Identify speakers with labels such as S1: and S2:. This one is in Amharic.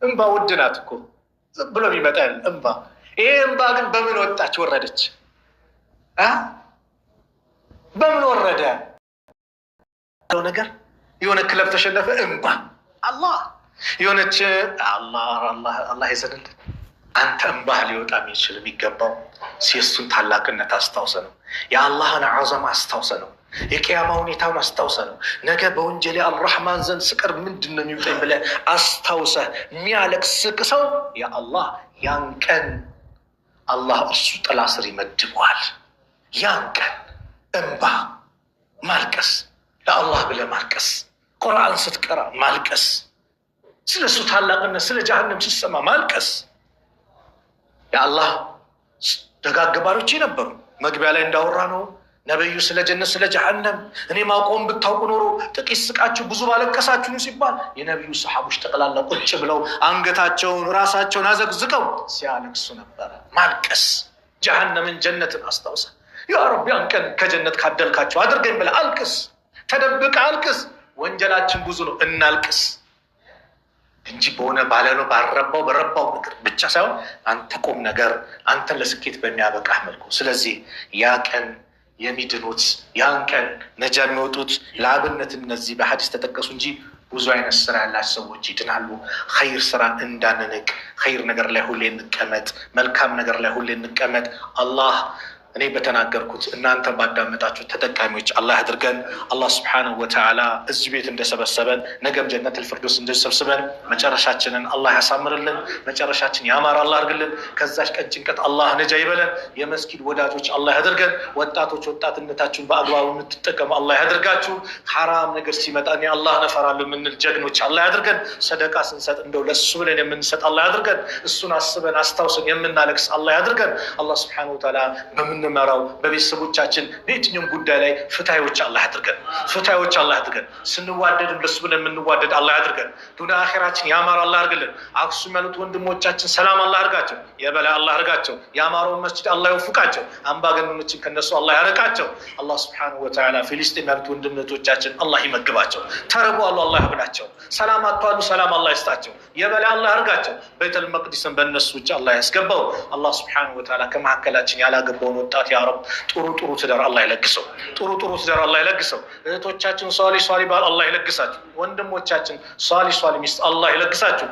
S1: እንባ ውድ ናት እኮ፣ ዝም ብሎ የሚመጣ እንባ። ይሄ እንባ ግን በምን ወጣች ወረደች? በምን ወረደ ነገር? የሆነ ክለብ ተሸነፈ፣ እንባ። አላህ የሆነች አላህ አላህ ይዘንልን። አንተ እንባህ ሊወጣ የሚችል የሚገባው የእሱን ታላቅነት አስታውሰ ነው። የአላህን ዐዘማ አስታውሰ ነው። የቅያማ ሁኔታውን አስታውሰ ነው። ነገ በወንጀሌ አልራህማን ዘንድ ስቀርብ ምንድን ነው የሚውጠኝ ብለህ አስታውሰህ የሚያለቅስ ሰው የአላህ ያን ቀን አላህ እርሱ ጥላ ስር ይመድበዋል። ያን ቀን እንባ ማልቀስ፣ ለአላህ ብለህ ማልቀስ፣ ቁርአን ስትቀራ ማልቀስ፣ ስለ እሱ ታላቅነት ስለ ጀሃነም ሲሰማ ማልቀስ። የአላህ ደጋግ ባሮች ነበሩ። መግቢያ ላይ እንዳወራ ነው ነቢዩ ስለ ጀነት ስለ ጀሃነም እኔ ማውቀውን ብታውቁ ኖሮ ጥቂት ስቃችሁ ብዙ ባለቀሳችሁ ሲባል የነቢዩ ሰሓቦች ጠቅላላ ቁጭ ብለው አንገታቸውን ራሳቸውን አዘቅዝቀው ሲያለቅሱ ነበረ። ማልቀስ ጀሃነምን ጀነትን አስታውሰ ያ ረቢ ያን ቀን ከጀነት ካደልካቸው አድርገኝ ብለህ አልቅስ፣ ተደብቀ አልቅስ። ወንጀላችን ብዙ ነው፣ እናልቅስ እንጂ በሆነ ባለነው ባረባው በረባው ነገር ብቻ ሳይሆን አንተ ቁም ነገር አንተን ለስኬት በሚያበቃህ መልኩ። ስለዚህ ያ ቀን የሚድኑት ያን ቀን ነጃ የሚወጡት ለአብነት እነዚህ በሐዲስ ተጠቀሱ እንጂ ብዙ አይነት ስራ ያላቸው ሰዎች ይድናሉ። ኸይር ስራ እንዳንንቅ፣ ኸይር ነገር ላይ ሁሌ እንቀመጥ፣ መልካም ነገር ላይ ሁሌ እንቀመጥ። አላህ እኔ በተናገርኩት እናንተ ባዳመጣችሁ ተጠቃሚዎች አላህ አድርገን። አላህ ስብሓነሁ ወተዓላ እዚህ ቤት እንደሰበሰበን ነገም ጀነቱል ፊርደውስ እንደሰብስበን መጨረሻችንን አላህ ያሳምርልን። መጨረሻችን ያማረ አላህ አድርግልን። ከዛች ቀን ጭንቀት አላህ ነጃ ይበለን። የመስጊድ ወዳጆች አላህ ያድርገን። ወጣቶች ወጣትነታችሁን በአግባቡ የምትጠቀሙ አላህ ያድርጋችሁ። ሐራም ነገር ሲመጣ እኔ አላህ እፈራለሁ የምንል ጀግኖች አላህ ያድርገን። ሰደቃ ስንሰጥ እንደው ለሱ ብለን የምንሰጥ አላህ ያድርገን። እሱን አስበን አስታውሰን የምናለቅስ አላህ ያድርገን። አላህ ስብሓነሁ ወተዓላ በምንመራው በቤተሰቦቻችን በየትኛውም ጉዳይ ላይ ፍትሃዮች አላህ ያድርገን። ፍትሃዮች አላህ ያድርገን። ስንዋደድም ለሱ ብለን የምንዋደድ አላህ ያድርገን። ዱንያ አኼራችን ያማረ አላህ ያድርግልን። አክሱም ያሉት ወንድሞቻችን ሰላም አላህ ያድርጋቸው። የበላይ አላህ ያድርጋቸው። ያማረውን መስጂድ አላህ ይወፍቃቸው። አምባገነኖችን ከነሱ አላህ ያርቃቸው። አላህ ስብሓነሁ ወተዓላ ፊሊስጤም ያሉት ወንድሞቻችን አላህ ይመግባቸው። ተርበዋል፣ አላህ ያብላቸው። ሰላም አጥተዋል፣ ሰላም አላህ ይስጣቸው። የበላይ አላህ ያድርጋቸው። ቤተል መቅዲስን በእነሱ እጅ አላህ ያስገባው። አላህ ስብሓነሁ ወተዓላ ከመካከላችን ያላገባውን ወጣት ያ ረብ ጥሩ ጥሩ ትዳር አላህ ይለግሰው። ጥሩ ጥሩ ትዳር አላህ ይለግሰው። እህቶቻችን ሷሊ ሷሊ ባል አላህ ይለግሳቸው። ወንድሞቻችን ሷሊ ሷሊ ሚስት አላህ ይለግሳችሁ።